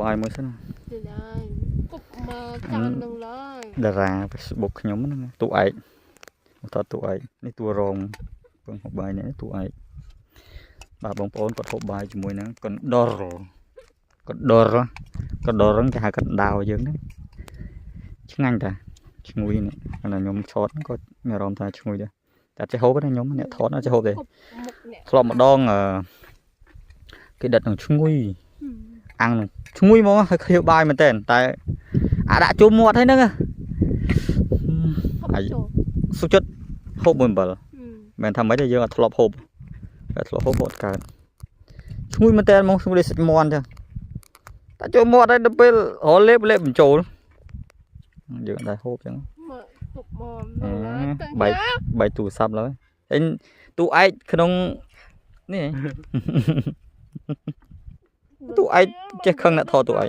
បាយមួយសិន ទៅឡើយគប់មកចាននឹងឡើយ តារា Facebook ខ្ញុំហ្នឹងតួឯកមកថតតួឯកនេះតួរងពងហូបបាយនេះតួឯកបាទបងប្អូនគាត់ហូបបាយជាមួយនឹងកណ្ដុរកណ្ដុរកណ្ដុរហ្នឹងគេហៅកណ្ដៅយើងហ្នឹងឆ្ងាញ់តាឈ្ងុយនេះអាខ្ញុំឆតហ្នឹងក៏មានអារម្មណ៍ថាឈ្ងុយដែរតែចេះហូបទេខ្ញុំអ្នកថតអត់ចេះហូបទេ គប់មុខអ្នក ធ្លាប់ម្ដងអឺគេដិតនឹងឈ្ងុយអាំងនឹងឈ្ងុយហ្មងហើយខៀវបាយមែនតើតែអាដាក់ជុំមាត់ហើយហ្នឹង ហូបចូល សុខចិត្តហូបមួយអំបិលមិនថាម៉េចទេយើងអត់ធ្លាប់ហូបតែធ្លាប់ហូបហូបអត់កើតឈ្ងុយមែនតើហ្មងឈ្ងុយដូចសាច់មាន់ចឹងតែចូលមាត់ហើយដល់ពេលរលេបលេបបញ្ចូលយើងអត់ដែរហូបចឹង មកគប់មកនឹងឡើយទៅ បែកបែកទូរស័ព្ទឡើយអញទូឯកក្នុងនេះ ទូឯកចេះខឹងអ្នកថតទូឯក។